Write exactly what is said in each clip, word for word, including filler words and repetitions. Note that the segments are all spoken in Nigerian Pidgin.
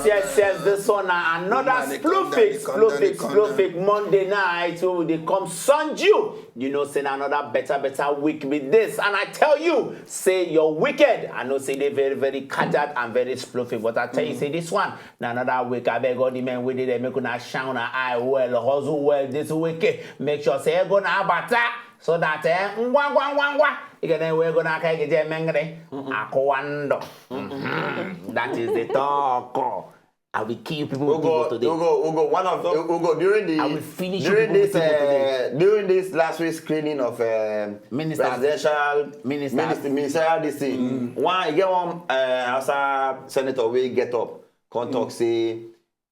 Yes, yes, this one na another Splufik, Splufik, Splufik Monday night wey we dey come sun you. You know, say na another better, better week be this. And I tell you, say you're wicked. I know say they very, very cajat and very Splufik, but I tell you, say this one na another week. I beg all the men wey dey there, make una shine una eye well, hustle well this week. Make sure say ego na abata so that eh, ngwa, ngwa, ngwa, ngwa. You can wear go na kai get mengre. Akwando. That is the talk. I will kill you people with Ugo, Ugo today. Ugo, Ugo, one of Ugo during the I will finish during this uh, during this last week screening of um, Minister presidential Minister. Minister, ministerial this thing. Mm. One, I get one uh, Hausa senator wey get up, come talk mm. say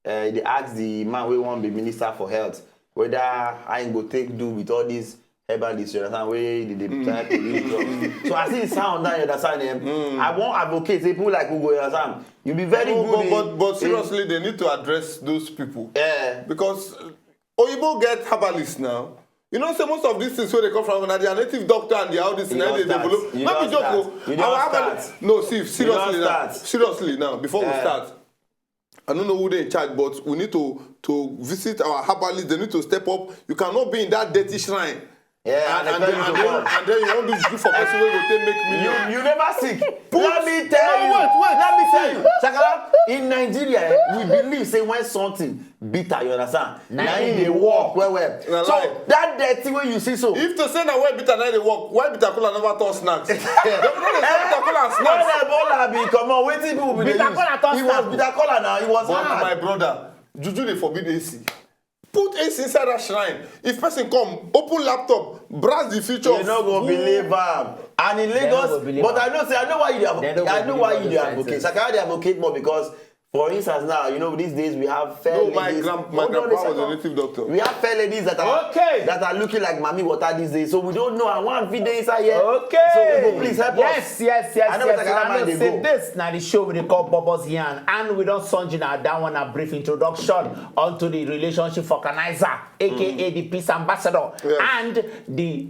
uh, they ask the man wey wan be minister for health whether I go take do with all these herbalists, you understand, wey dey dey try to use drugs. So as e sound now, you understand them. I wan advocate say people like Ugo, you understand, you be very but, good. But, but, but seriously, they need to address those people. Yeah. Because Oyibo get herbalists now. You know, say most of these things where they come from, na their native doctor and their all this thing, they develop. Not be joke. Oh. Our herbalist. No, see, seriously now. Seriously now, before yeah. we start. I don't know who they in charge, but we need to to visit our herbalists. They need to step up. You cannot be in that dirty shrine. Yeah, and, and, and, then, and, then, and then you want to do for person wey go take make million. You, you never sick. Put, let me tell no, you. Wait, wait, let me tell you. Shakara, in Nigeria, eh, we believe say when something bitter, you understand? Now they work well well. So that dirty way you see so. If to say na where bitter now they work, why bitter cola never turn snacks? They will not say bitter cola and snacks. When Ebola be come on, wetin people be dey use? Bitter cola turn snack. It was bitter cola now. It was hard. But my brother, juju dey forbid A C. Put A C inside that shrine. If person come, open laptop, browse the feature. You no go believe am. And in Lagos, but I know say I know why you dey advocate. I know why you dey advocate. Sakara dey advocate more because, for instance, now you know these days we have fair ladies. No, my grand, my grandpa was a native doctor. We have fair ladies that are okay. That are looking like mami water these days, so we don't know. I want fit dey inside here. Okay. So Ugo, please help us. Yes, yes, yes, yes. I know say this na the show we dey call Bubbles Yarn, and we don send you na that one a brief introduction onto the relationship vulcanizer, aka the peace ambassador, and the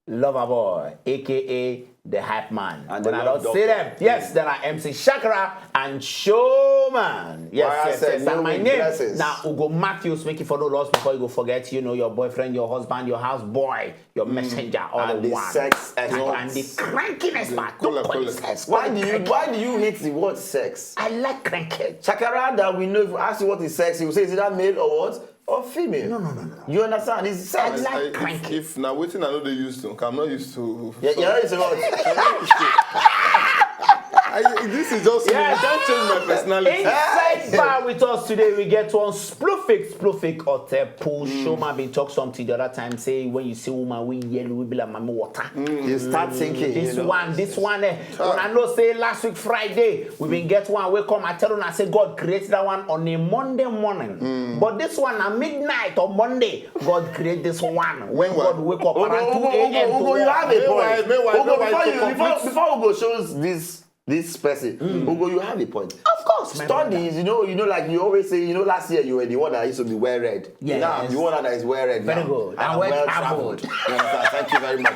lover boy, aka the hype man. And when I don't say them, yes, then I M C Shakara and Showman. Yes, yes, yes. And my name now Ugo Matthews. Make it for no loss before you go forget. You know your boyfriend, your husband, your house boy, your messenger, all and the one. Sex and, and the crankiness part. Why do you why do you hate the word sex? I like cranking. Shakara that we know if we ask you what is sex, you say is it that male or what? Or female. No, no, no, no. You understand? It's sex. I like cranking. If now waiting, I know they used to. I'm not used to. Yeah, yeah, it's a lot. I, this is just yeah. Don't change my personality. Inside bar with us today, we get one Splufik, Splufik Otepu. Mm. Showman been talk something the other time. Say when you see woman with yellow, we be like mami water. Mm. You start thinking. This you know? One, this one. Eh, when I know say last week Friday, we been get one. We come and tell una say God created that one on a Monday morning. Mm. But this one at midnight on Monday, God create this one. When God wake up around two a.m. Ugo, you have a point. Ugo, before you before, before Ugo shows this this person, Ugo, you have a point. Of course, my brother. Studies, you know, you know, like you always say, you know, last year you were the one that used to be well read. Yes. Now I'm the one that is well read. Very good. And well traveled. You understand? Thank you very much.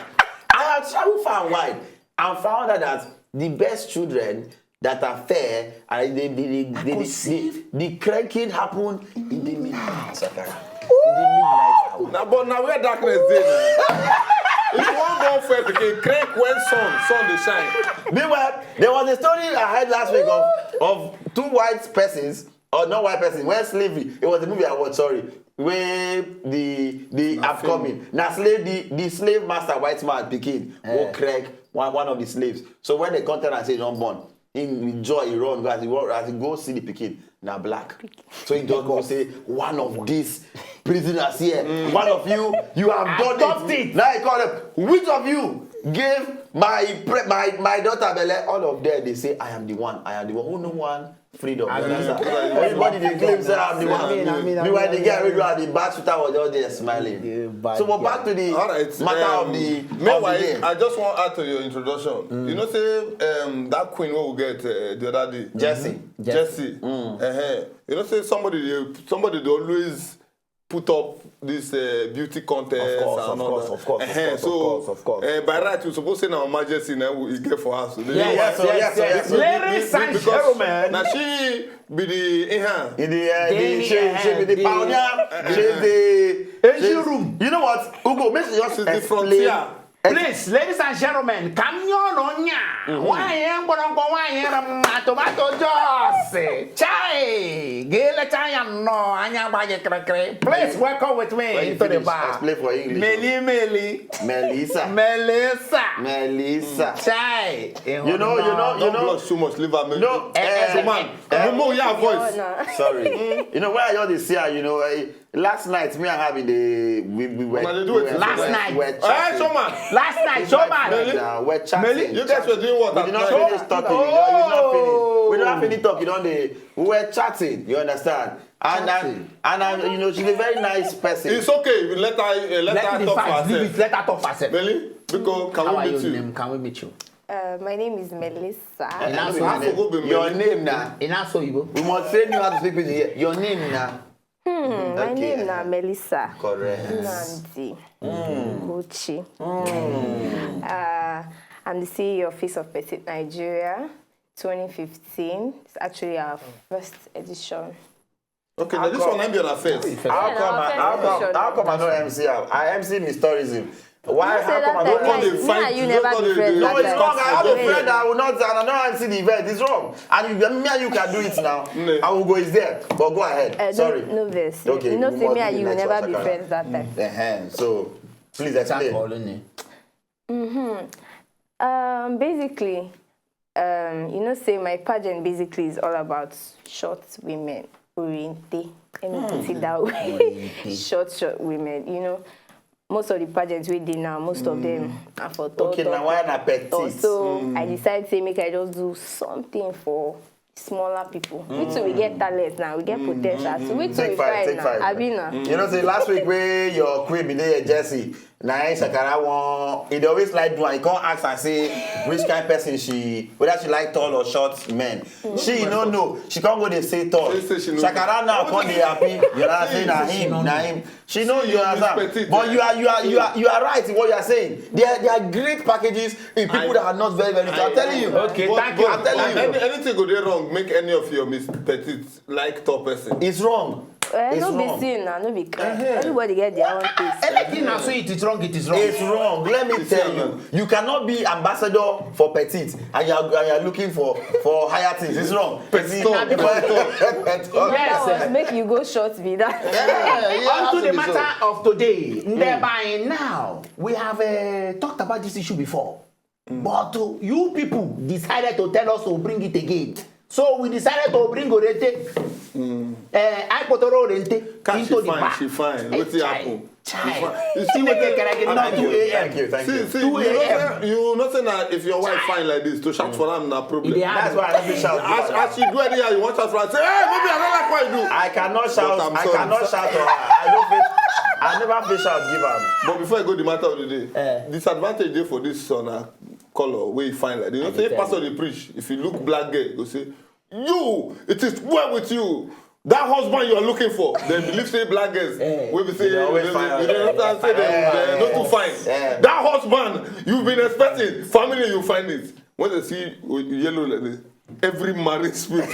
I have traveled far and wide and found out that the best children that are fair and they they they they, they, they, the cranking happen in the midnight. Sakara. In the midnight hour. Now, but now where darkness dey now? If you wan born fair pikin, crank when sun sun dey shine. Meanwhile, there was a story I heard last week of of two white persons, or not white person, when slavery. It was a movie I watched. Sorry, where the the upcoming na slave the the slave master white man pikin go crank one one of the slaves. So when they come tell am say he don born, he with joy he run go as he run as he go see the pikin na black. So he just go say one of these prisoners here, one of you, you have done it. Now he call them, which of you gave my pre- my my daughter belle? All of them they say I am the one, I am the one. Who no one freedom. You understand? Everybody they claim say I'm the one. Meanwhile, the guy wey do am, the bad shooter was just there smiling. So, but back to the matter of the. Meanwhile, I just want to add to your introduction. You know, say um, that queen we will get uh, the other day. Jesse. Jesse. Uh-huh. You know, say somebody, somebody they always put up this uh, beauty contest Of course, and of all course, that. of course, of Ehen, course, so, of course, of course. Uh, by right, you suppose say na emergency na we get for house. They Yes, yes, yes, yes, yes. yes. Larry Saint Germain. Now she be the in hand. In the, uh, They- the she, she be the the- pioneer. She's the Engine she's- room. You know what? Ugo, make sure you just She's the explain. Frontier. Please, ladies and gentlemen, ka m nye unu onye a. Nwaanyị mgbọrọgwụ, nwaanyị rị mma, tomato juice. Chai, ga-elecha anya nnọọ, anya gba gị kịrịkịrị. Please welcome with me When you into the finish, bar. Explain for English. Meli Meli. Melissa. Melissa. Melissa. Chai. You know, you know, you Don't know. Blush too much. Leave her. No, Eh, eh, eh, Showman, eh, remove your voice. Sorry. You know, where I just dey see her, you know, eh, last night, me and her been dey, we, we were, Una dey do we wetin? were, Last night. we were Eh, chatting. Showman. Last night, Showman. Now, we're chatting. Meli? You guys were doing what We at did not night? finish talking. You know, we did not finish. Oh. We did not finish talking. You know, they, we were chatting. You understand? And and, Chatting. and uh, you know, she's a very nice person. It's okay. You let her, uh, let, Let her the talk for facts, leave herself. it, let her talk for herself. Meli, because can How we are meet you? you? Name? Can we meet you? Uh, my name is Melissa. And I also, know I your name. forgot the Your name. Name now. In Aso Igbo. We must train you how to speak with here. Your name now. Hmm, my Okay. name now Melissa. Correct. Nandi Gucci. Uh, I'm the C E O of Face of Petite Nigeria twenty fifteen. It's actually our first edition. Okay, now this one I'm your first. How Yeah, come? our I- How first come? edition. How come I know M C? I M C Miss Tourism. Why? You How said come I that know? time, Don't me, dey me fight. and you You never don't be dey friends do- No, that it's time. wrong. I have a Wait. Friend that I will not, and I know M C the event. It's wrong. And you, me and you can do it now. No. I will go is there. But go ahead. Uh, Sorry. No, no, verse. Okay, You know, we say must me do and the you next never one, be Shakara. Friends that time. Uh-huh. So please explain. Um, basically, um, you know, say my pageant basically is all about short women, oriente. Let me put it that way. Short, short women. You know, most of the pageants we did now, most of them are for tall, Okay, tall now why na people. petite? So I decided to make I just do something for smaller people. We too, we get talent now, we get potential. So we too, Take we five, fine take now. five. Abi na. You know, say last week where your queen be there, Jesse. Now in Shakara one, he dey always like do, and he can't ask and say which kind of person she, whether she like tall or short men. She no know. She can't go dey say tall. Say, say she no Shakara now come dey happy. You know what I'm saying? Na him, na him. She know, you understand. Petite, But eh? You are, you are, you are, you are right in what you are saying. There, there are great packages in people I- that are not very, very tall. I'm telling you. Okay, But- thank you. but I'm telling you. Any, anything go dey wrong, make any of your Miss Petite like tall person. It's wrong. Eh, It's no be wrong. Sin na, no be crime. Everybody get their own taste. Anything I say it is wrong, it is wrong. It's wrong. Let me It's tell wrong. You. You cannot be ambassador for petite and you are, and you are looking for, for higher things. It's wrong. Petite. Petite. Yes, That eh. One make you go short be that. Yeah, yeah, On to has the to be so. Matter of today. By now, we have uh, talked about this issue before. But uh, you people decided to tell us to bring it again. So we decided to bring Orente. Uh, I put Orente Can into she the fine? back. She fine. Eh, Wetin chai, happen? chai. She fine. You see Chineke wetin? kere gị I not beg two you. A M. Thank you, thank See, you. see, Two you know A M. say, you know say na if your wife fine like this, to shout for am na problem. It dey hard. That's why I don't shout. As, as she do anyhow, you want shout for am. Say, hey, baby, I don't like what you do. I cannot shout. But I'm I sorry. Cannot shout for her. I don't feel. I never feel shout give am. But before I go the matter of the day, Eh. disadvantage dey for this son na color wey you find like. You know dey say tell pastor you. Dey preach. If you look black girl, you go say, you, it is well with you. That husband you are looking for, dem believe say black girls Eh. wey be say They always they- find they- they out. don't say dem, Eh. they no too fine. Eh. That husband you've been expecting, family you find it. When they see you yellow like this, every married spirit.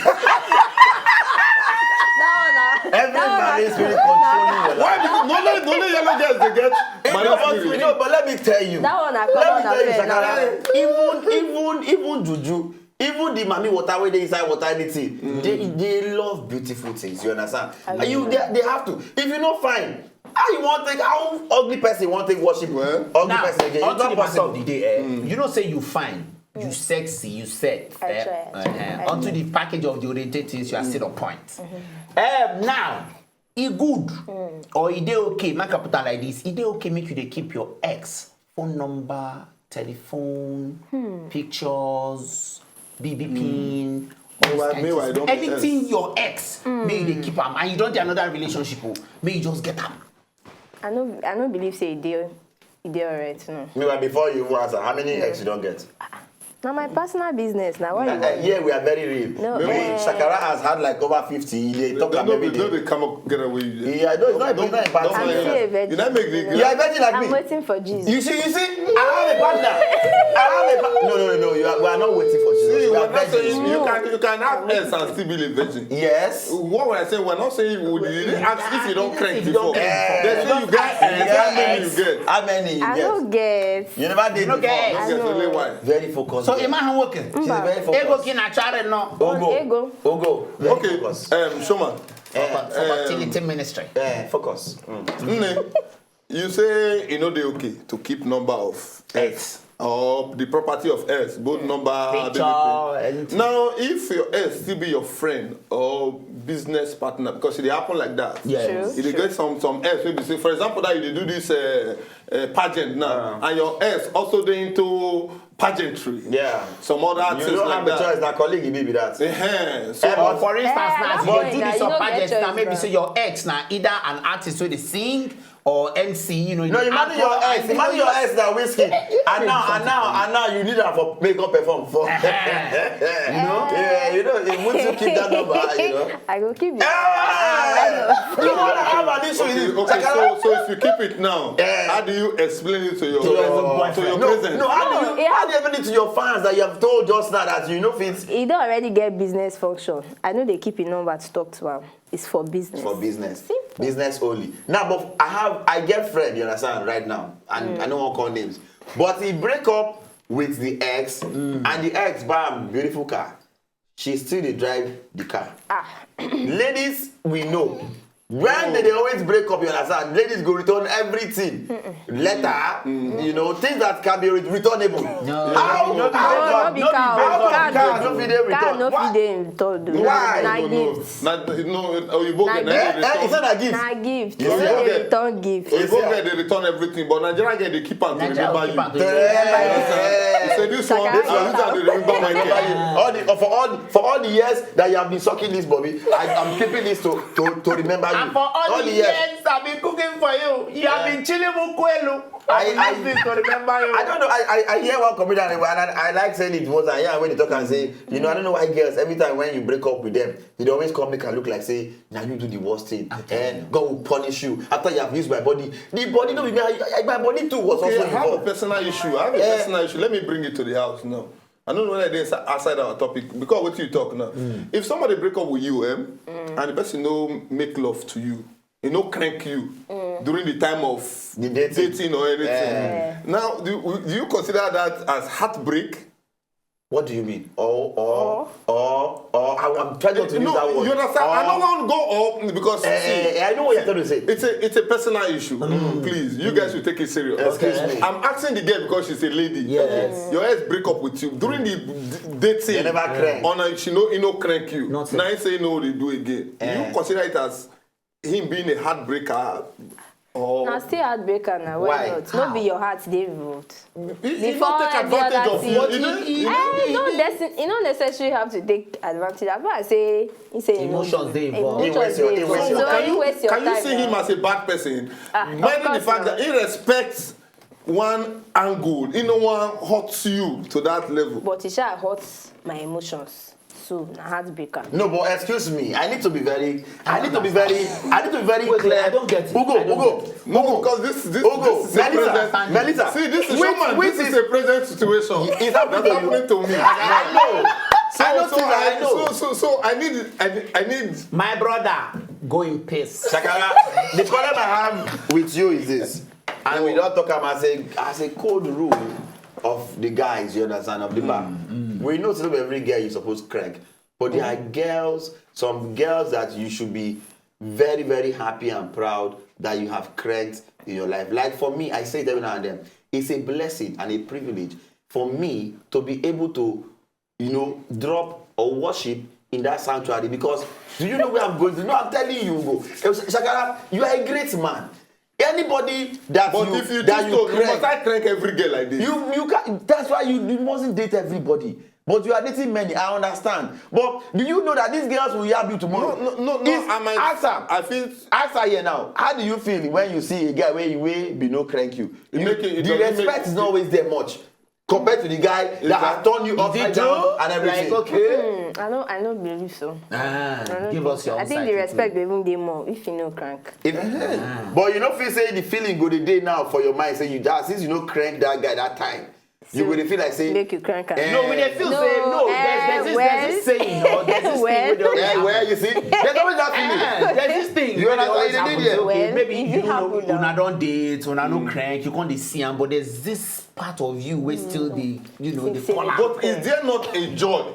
That one na. Every married spirit controlling your life. Why? Because no, no, no, no yellow girls they get You know, married but, you spirit. Know, but let me tell you. That one na Let me common tell you, affair now. Shakara, even even even juju, even the mami water wey dey inside water anything, they they love beautiful things. You understand? And you they, they have to. If you no fine, how you want take how ugly person want take worship Well, ugly Now, person again? It's onto not the matter of possible. the day, eh, you know say you fine, you sexy, you set. I Eh, try, I eh, try. Onto the package of the oriented things, you are still on point. Eh, now, e good or e dey okay, make I put am like this, e dey okay make you dey keep your ex phone number, telephone, pictures, B B pin, all those Meanwhile- kind meanwhile, things. Don't be Anything ex. Your ex, make you dey keep am, and you don dey another relationship o, make you just get am. I no, I no believe say e dey, e dey alright. No. Meanwhile, before you even answer, how many ex you don get? Na my personal business na. Why you Uh, yeah, we are very real. No, Maybe eh. Shakara has had like over fifty. He dey talk Don't am know every the don't day. They come up get away with it. Yeah, no, it's not, it's not Don't- important. I'm still a virgin. You know, make the You are a virgin like I'm me. Waiting for Jesus. You see, you see, I have a partner. I have a partner. No, no, no, no. You are, we are not waiting for Jesus. See, We we're are not saying virgins. you can you can have S and still be a virgin. Yes. What we're saying, we're not saying we didn't ask if you don't crank If you before. don't crank. They say you get S. How many you Yes. get? How many you I get? No get. You never did No before. get. Don't I get know. Only why? Very focused. So girl. Emma Hanwoke. She's very Ego focused. Gina Chare no. Ogo. Ego. Ogo. Very Okay, focused. Um, Shoma. Eh, For fertility ministry. eh, focus. Mm. Nne, you say you know they okay to keep number of ex or the property of ex, both number. Picture, Identity. Anything. Now, if your ex still be your friend or business partner, because it dey happen like that. Yes. True. It dey get some some ex maybe say, for example, that you dey do this uh, uh, pageant now, and your ex also dey into pageantry. Yeah. Some other You things don't like have a that. Choice. Na colleague, you be that. Ehen, so Eh, Or for instance, Eh, now that's you fine, do now this you on no get pageant now, choice, maybe bro. say your ex now either an artist wey dey sing or M C, you know. No, imagine your ex. Imagine your ex na Wizkid. And now, and now, and now you need her for make up perform for. You know? Yeah, you know, it wants to keep that number, you know. I go keep it. Ah! You want to have an issue with it. Okay, Shakara? so, so if you keep it now, Eh. How do you explain it to your To your to your No, present? no, how do No, you, it how has- do you explain it to your fans that you have told just now that you know fit? He don already get business function. I know they keep a number to talk to him. It's for business. For business. Simple. Business only. Now, but I have, I get friend, you understand, right now, and I don't want to call names, but he break up with the ex, and the ex buy a beautiful car. She still dey drive the car. Ah. Ladies, we know. When they, they always break up, you understand, ladies go return everything. Letter, you know, things that can be re- returnable. No. How? No, How? No, no be car. How Car car no no fit dey return? Car no Why? fit dey returned o. Why? Na No, no. gift. Na, no, Oyibo Na get na Eh, dey eh, is return. that a gift? Na gift. You No see, dey okay. return gift. Yes, Oyibo yeah. get dey return everything, but Nigeria get dey keep am to Nigeria remember keep you. am to Yeah. You say this one, Shakara. I use am to remember my Remember you. girl. All the, for all the, for all the years that you have been sucking this bobby, I am keeping this to, to, to remember you. And for all, the years I've been cooking for you, you have been chilling Mukwelu. I- I, I- need this to remember you. I don't know. I, I, I hear one comedian and I, I like saying it once I hear when they talk and say, you know, I don't know why girls every time when you break up with them, they always come make her look like say, now you do the worst thing. And God will punish you after you have used my body. The body no be me. I, I, my body too was Okay, also I have a involved. Personal issue. I have a Eh. Personal issue. Let me bring it to the house now. I don't know whether it is outside our topic because what you talk now. If somebody break up with you, eh, and the person no make love to you, he no crank you during the time of The dating. Dating or anything. Eh. Now, do, do you consider that as heartbreak? What do you mean? Or or or or I, I'm trying not to No, use that word. You understand? I Or- don't want to go up because Eh, see, eh, eh, I know what you're trying to say. It's a it's a personal issue. Please, you guys should take it serious. Excuse me. I'm asking the girl because she's a lady. Yes. Your ex break up with you during the d- dating. They never crank. On a, she no, he no crank you. Nothing. Now he say no, they do again. Eh. You consider it as him being a heartbreaker. Or Na still heartbreaker na. Why? Why not? No be your heart dey involved. He, he Before no take every other advantage of thing. you. What He no- he- he- Eh, he- no, he- there's, you know, necessary have to take advantage. That's why I say, he say Emotions dey involved. He Emotions wastes your- dey he involved. wastes your So time. you waste your Can you time see him now. As a bad person? Ah, of Minding the course fact not. That he respects one angle, he no one hurts you to that level. But it sha hurts my emotions. So na heartbreaker. No, but excuse me. I need to be very. I need to be very. I need to be very Wait, clear. I don't get it. Ugo, I don't Ugo, get it. No, Ugo, because this this Ugo, this is a Melissa, present. Melissa. See, this is Which- Showman. which This is is- a present situation. Is happening That's to you. Happening to me. I know. So, I know so, things that I I, know. so, so, so I need, I need, I need. My brother, go in peace. Shakara, the problem I have with you is this, and we don't talk about as a as a code rule of the guys, you understand, of the bar. We know say no be every girl you suppose crank, but there are girls, some girls that you should be very, very happy and proud that you have cranked in your life. Like for me, I say it every now and then, it's a blessing and a privilege for me to be able to you know, drop or worship in that sanctuary because do you know where I'm going to? No, I'm telling you, go. Eh, Shakara, you are a great man. Anybody that But you if you that choose you to, you crank, must I crank every girl like this? you you can. That's why you, you mustn't date everybody. But you are dating many. I understand. But do you know that these girls will yab you tomorrow? No, no, no, no. It's, I might. Ask her. I feel. Ask her here now. How do you feel when you see a guy where you way be no crank you? It make it- it The doesn't make respect it- is not always there much. compared to the guy that has turned you upside down and everything. Like, okay. Hmm, I don't, I don't believe so. Ah, give us your. I think the respect they even dey more if you know crank. If, ah. But you know, if you say the feeling go the day now for your mind, say you just since you know crank that guy that time. You go dey feel like say make you crank am. Eh. No, we dey feel say no. There's, there's, this, there's this saying or there's this thing wey dey always happen. Yeah, well, you see, there's always that feeling. Eh, there's this thing wey dey always happen. Say, okay, maybe you know, una don date, una no crank, you come dey see am, but there's this part of you wey still dey, you know, dey call am. But is there not a joy?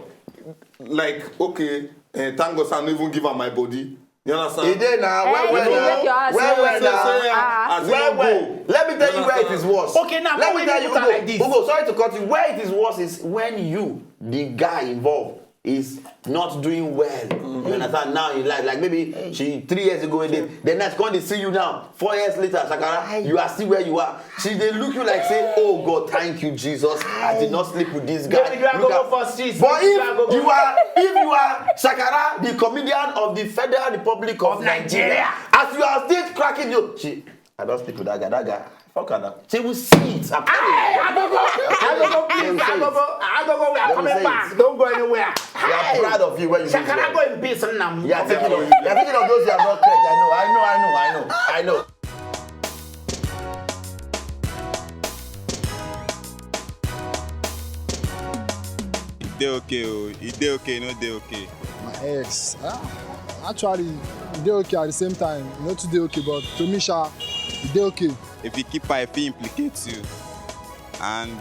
Like, okay, eh, thank God say I no even give am my body. You understand? E dey now. Well, well now. Well, well now. Well, well. Let me tell you where it is worse. Okay, now let me tell you, Ugo, like this. Ugo, sorry to cut you. Where it is worse is when you, the guy involved, is not doing well. Mm. You understand? Now in life, like maybe she three years ago, and then, then next come they see you now. Four years later, Shakara, you are still where you are. She dey look you like say, oh God, thank you, Jesus. I did not sleep with this guy. Look at, but if you are, if you are Shakara, the comedian of the Federal Republic of Nigeria, as you are still cracking you, she, I don't sleep with that guy. That guy, fuck her now. She will see it. I'm telling you. Agogo, Agogo, please, Agogo, Agogo, we are coming back. Don't go anywhere. We are proud of you when you do well. Shakara, go in peace, Nnam. You are thinking of, you are thinking of those you have not checked. I know, I know, I know, I know, I know. E dey okay o, e dey okay, e no dey okay. My ex, ah, actually, e dey okay at the same time, e no too dey okay, but to me sha, e dey okay. If you keep am, e fit implicate you, and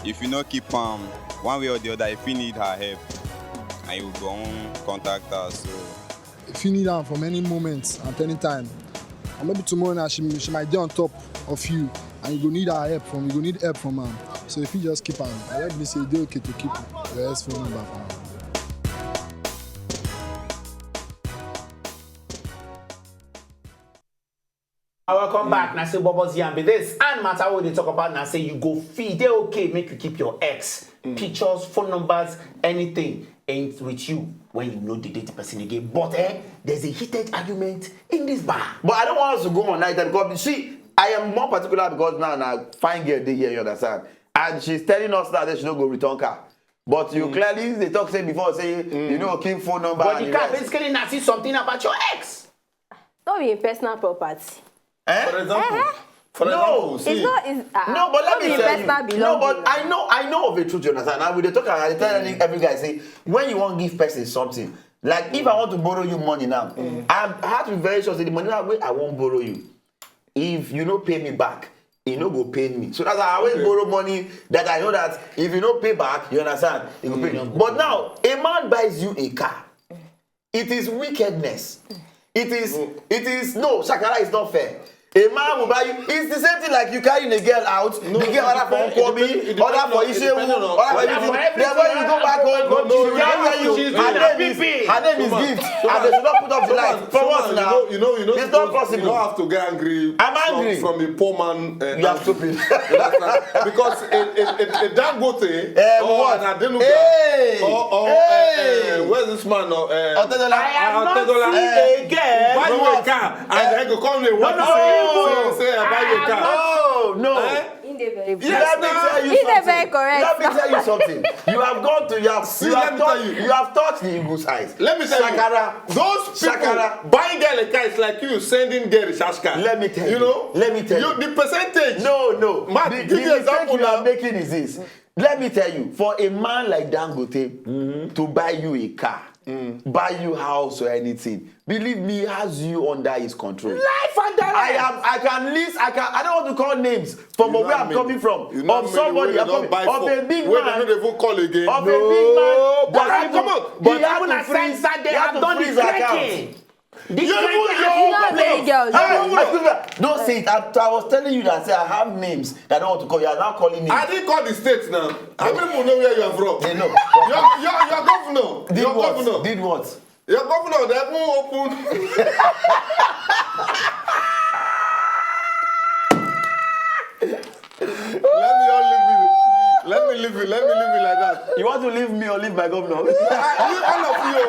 if you no keep am, one way or the other, you fit need her help, and you go wan contact her, so. If you need am from any moment at any time, and maybe tomorrow night she, she might dey on top of you, and you go need her help from, you go need help from am. So if you just keep am, I like me say e dey okay to keep your ex phone number for am. Welcome back. Na say Bobo's Yam be this. And matter what they talk about, na say you go feed. They okay, make you keep your ex. Mm. Pictures, phone numbers, anything ain't with you when you know the date person again. But eh, there's a heated argument in this bar. But I don't want us to go on night because see, I am more particular because now na fine girl dey here, you understand? And she's telling us now that she no go return car. But you mm. clearly they talk say before say mm. you know keep phone number. But the car basically not see something about your ex. No be im personal property. Eh? For example, eh? For no, example, see, it's not, it's, uh, no, but let me tell you. No, but I know, I know of a truth, you understand? I will talk and I tell mm. every guy, say, when you want give person something, like if I want to borrow you money now, mm. I have to be very sure say the money that way I won't borrow you. If you no pay me back, you no go pay me. So that's why I always okay. borrow money that I know that if you no pay back, you understand, you go pay. Mm. But now, a man buys you a car. It is wickedness. It is, it is, no, Shakara is not fair. A man will buy you. It's the same thing like you carrying a girl out. No, the girl order for Nkwobi, order for Ishewu, order for everything. Then when you go back home, she will tell you her name is, her name is Gift, and they should not put off the light. For what now? You know, you know, it's not possible. You don't have to get angry. I'm angry from a poor man. Uh, you are stupid. Because a, a, a, a Dangote uh, or what? An Adenuga hey. or, or hey. uh, uh, where's this man? Uh, uh, Otedola. I am not seeing a girl buy you a car and then go come here. What no, no. Say, say, say, I buy you a car. No, no. Eh? Yes, let me tell you something. Let me tell you something. You have gone to, you have, see, you have touched, you. you have touched the eagle's eyes. Let me tell Shakara, you. Those people Shakara. Buying girl a car is like you sending girl a cash card. Let me tell you. You know? Let me tell you. The percentage. No, no. Mark, the, give the example you are making is this. Let me tell you, for a man like Dangote mm-hmm. to buy you a car, mm. buy you house or anything, believe me, he has you under his control. Life and direct. I am. I can list. I can. I don't want to call names from where I'm coming from. Of somebody. I'm coming of a big man. Where they call again? Of a big man. But come on. But even as friends that they have done the cranking. You even your own place. Don't say it. I, I was telling you that say I have names that I don't want to call. You are now calling names. I didn't call the state now. How many people know where you are from? They know. Your, your, your governor. Did your what? Governor. Did what? Your governor, they even open. Let me all leave you. Let me leave you. Let me leave you like that. You want to leave me or leave my governor? I leave all of you.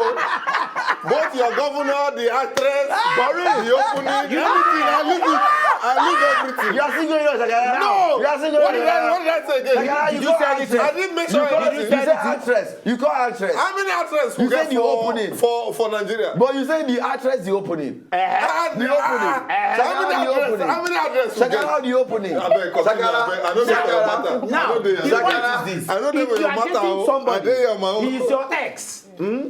Both your governor, the actress, Boris, the opening, everything. I leave it. I leave everything. You are still going on, Shakara. No. You are still going What did I, on. what did I say again? Shakara, you Did you can't say actress. anything? I didn't mention You can't- anything. You say actress. You can't actress. How many actresses You we get said the for, opening. for, for Nigeria? But you say the actress the opening. Ah, The opening. ah, so how many Shakara the actresses? opening. How many actresses we Shakara get? the opening. Abeg, continue, Shakara. abeg. I know this your Shakara. matter. Now, I know the this. point is this. I know If this you your are matter. dating Oh. I somebody, dey here, my own. He is your ex. Hmm?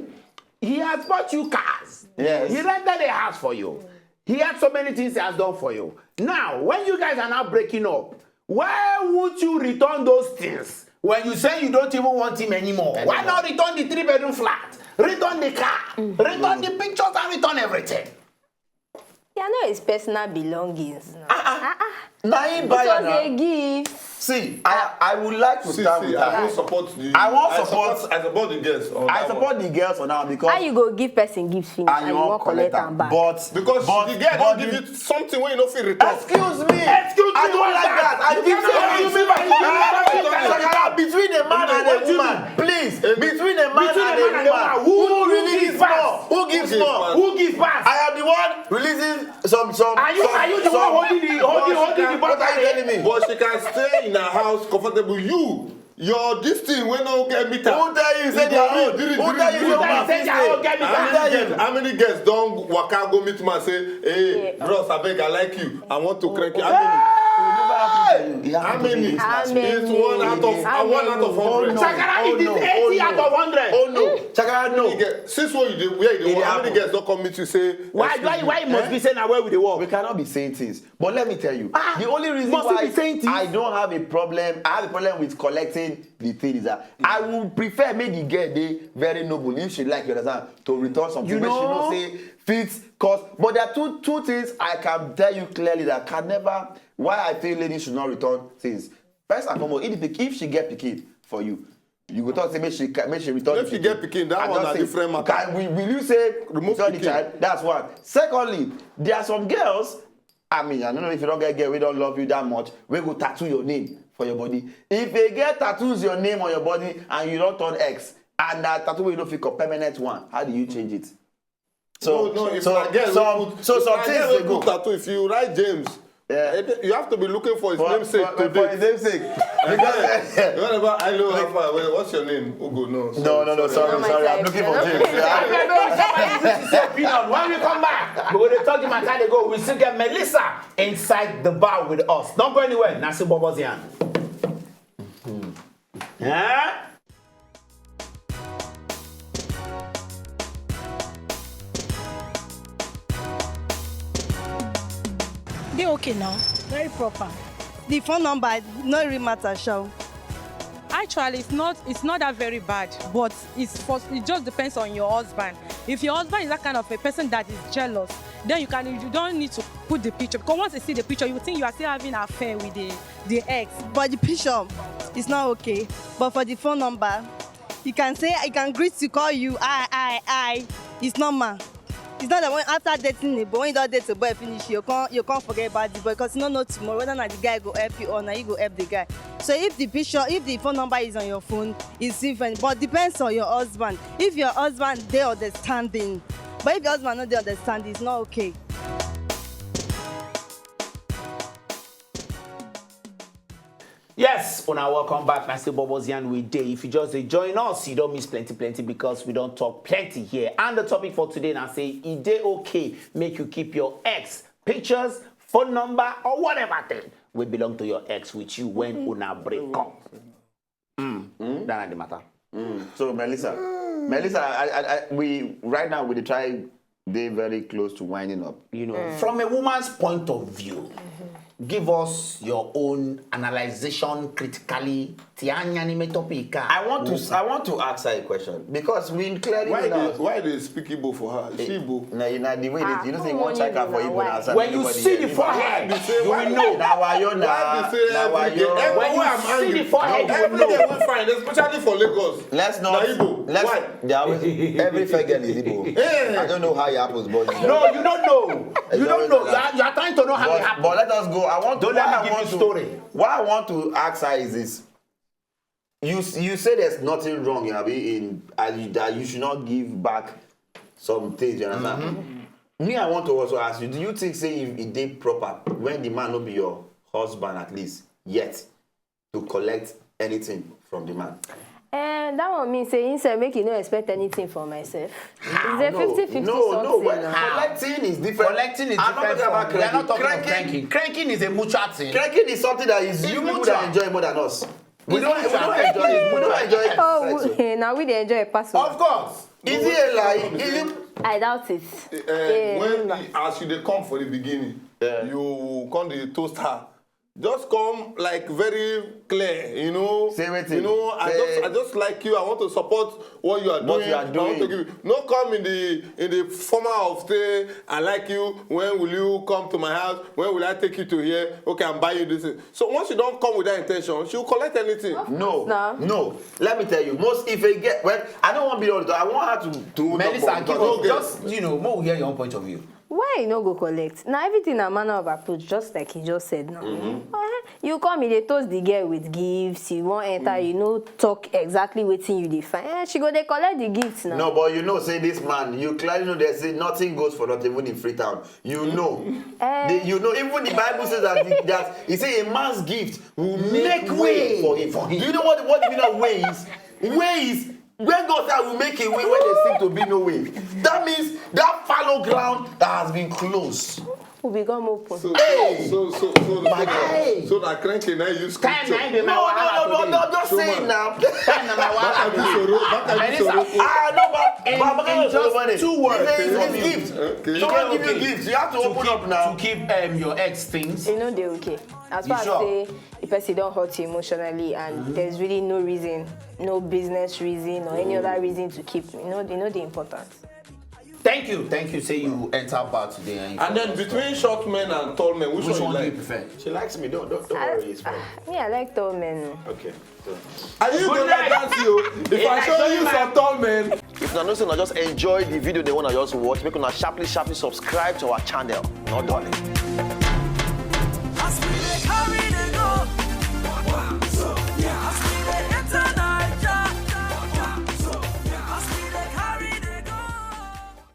He has bought you cars. Yes. He rented a house for you. He had so many things he has done for you. Now, when you guys are now breaking up, why would you return those things when you say you don't even want him anymore? Why not return the three bedroom flat? Return the car. Return the pictures and return everything. Yeah, no, it's personal belongings. Now. Na him It buy am was a na. gift. See, I I would like to See, stand see, with I her. won't support you. I won't I support- I support the girls on I that support one. the girls for now because How you go give person gift finish and and you you wan wan collect collect am am. Back? But Because but, the girl but don give the- you something wey you no fit return. Excuse me. Excuse I me, don't what's like that? that. I You give cannot you excuse me, but you cannot Shakara, between a man and a What do you woman. mean? Please, between a man Between and a a man and a woman, woman, who who really gives gives pass? More? Who gives Who gives more? pass? Who gives pass? I am the one releasing some some. Are you- some- are you the some- one holding the- holding- But holding the what are you bag? telling me? But she can stay in her house comfortable. You, your this thing wey no get meter. Who tell you say You their go own? read, Who read, tell you read, say read. woman Who tell fit you say stay? woman fit Who How tell many you? girls, how many girls don waka go meet man say, "Hey, bros, abeg, I like you. I want to crank you." How many? You have How to many? be this How last many? week. It's one out of How one out many? of hundred. no. Shakara, Oh, it is no. eighty Oh, out no. Of hundred. Oh no, Shakara, no. You get- Since when you dey where you dey It work, how many happen. Girls don come meet you say, Why "Excuse why me." Why you must be saying na where we dey work? We cannot be saying things, but let me tell you, Ah, the only reason must you why be saying things? I don't have a problem, I have a problem with collecting the thing is that I would prefer make the girl dey very noble if she like, you understand, to return something You wey she know? Know say fits cost. But there are two two things I can tell you clearly that can never, why I feel ladies should not return things. First and foremost, if, the pick- if she get pikin for you, you go talk say make she ca- make she return. If she the get pikin, that I one just na say, different matter. Can, will, will you say Remove return the pikin. Child? That's one. Secondly, there are some girls. I mean, I don't know if you don't get girl, we don't love you that much. We go tattoo your name for your body. If a girl tattoos your name on your body and you don't turn X, and that tattoo will not fit a permanent one, how do you change it? So, No, no, if so, na girl some, wey put, so if some na things girl dey wey go. Put tattoo, if you write James, Yeah. eh, you have to be looking for his For, namesake for, for today. His namesake. Because, eh, whatever, I know how far. Well, what's your name? Ugo, no. No, no, no, sorry, No, sorry. my I'm type. Looking for No. James. Yeah. I don't know if somebody is his opinion. When we come back, we will talk the matter they go. We still get Melissa inside the bar with us. Don't go anywhere. Nasi Bobozian. Yeah? Dey okay now, very proper. The phone number no really matter, sha. Actually, it's not it's not that very bad, but it's for, it just depends on your husband. If your husband is that kind of a person that is jealous, then you can you don't need to put the picture, because once they see the picture, you think you are still having an affair with the the ex. But the picture is not okay. But for the phone number, you can say you can greet to call you. I I I. It's normal. It's not that when after dating a boy, when you don't date a boy finish, you can't you can't forget about the boy because you don't know tomorrow whether na the guy go help you or na you go help the guy. So if the picture, if the phone number is on your phone, it's different. But depends on your husband. If your husband dey understanding, but if your husband not dey understanding, it's not okay. Yes, una welcome back. Na still Bubbles Yarn we dey. If you just dey join us, you don't miss plenty, plenty because we don't talk plenty here. And the topic for today na say e dey okay make you keep your ex pictures, phone number, or whatever thing will belong to your ex with you when una break up. Mm. That na the matter. So Melissa, Melissa, I, I, I, we right now we dey try dey very close to winding up. You know, from a woman's point of view, give us your own analyzation critically. Tianyani me topic. I want to, I want to ask her a question because we clearly Why know they, that. Why they speak Igbo for her? Is she Igbo? Na, na the way Ah, they, you know, say come one on, check her for na Igbo why? na outside When you everybody see here. the If forehead, Why you will know. Na wayo na, Why they say na every day? wayo. Every When you way I'm see the angry. forehead, you Every know. Day we find, especially for Lagos. Let's not. Na Igbo. Let's, Why? They are, every fair girl is Igbo. Eh. I don't know how it happens, but No, you don't know. You don't know. You are, you are trying to know how it But, happened. But let us go. I want. Don't What let me I give want you to, story. What I want to ask her is this: you s- you say there's nothing wrong, Abi, in, uh, you- that you should not give back some things. You understand? Me, I want to also ask you, do you think say if e dey proper when the man no be your husband at least yet to collect anything from the man? Eh, that one mean say him sef make you no expect anything for myself. It's a No, fifty fifty no, no, something well, now. Collecting is different. Collecting is I'm not different talking about from, we are not cranking. Talking of Cranking, cranking. Cranking is a mutual thing. Cranking is something that is you people mutual. That enjoy more than us. We It's don't, we mutual. Don't enjoy it. We don't enjoy it. Oh, Sex. We, now we dey enjoy it pass. Oh. Of course. Is it a lie? Is it? I doubt it. Uh, when as you dey come for the beginning, you come dey toast her. Just come like very clear, you know. Say wetin? You know, I Say- just I just like you. I want to support what you are What doing. You are I want to doing. Give you. No come in the in the formal of say I like you. When will you come to my house? When will I take you to here? Okay, I'm buying you this thing. So once you don't come with that intention, she will collect anything. No, Nah. No. Let me tell you, most if I get well, I don't want to be all the time. I want her to to Melissa, talk give about- us just you know, more we hear your own point of view. Why you no go collect? Na everything na manner of approach, just like he just said now. Uh-huh. You come, you dey toast the girl with gifts, you wan enter, you no talk exactly wetin you dey find. Eh, she go dey collect the gifts now. No, but you know, say this man, you clearly know they say nothing goes for nothing, even in Freetown. You know. Eh. The- you know, even the Bible says that, the, that it say a man's gift will make, Make way way for him. for him. Do you know what, what the meaning of way is? Way is when God said, "I will make a way where there seem to be no way." That means that fallow ground that has been closed. We become open. So, Hey! so, so, so, so, My so, God. so that cranky now use Time scripture. na dey my No, no, wahala no, no, today. no, just So say it man. Now. Time na my Baka wahala. Bisoro, Baka Melissa, Bisoro. Ah, no, but In- but- but- in just money. two words, It's, it's, Melissa. It's gift. Okay. Someone give you Okay. gift. You have to open keep, up now. To keep um, your ex things. E no dey okay. As You far sure? As say the person don hurt you emotionally and there's really no reason, no business reason or any other reason to keep, e no, e no dey important. Thank you, thank you. Say you enter bar today and you And then between short men and tall men, which, which one, one you do you like? Prefer? She likes me. Don't don't, don't I, worry. It's fine. Me, I like tall men. Oh. Okay. So. Are you Good gonna night. Dance you? If I show you some tall men. If una know say una just enjoy the video, they wanna just watch. Make una sharply sharply subscribe to our channel. Not darling.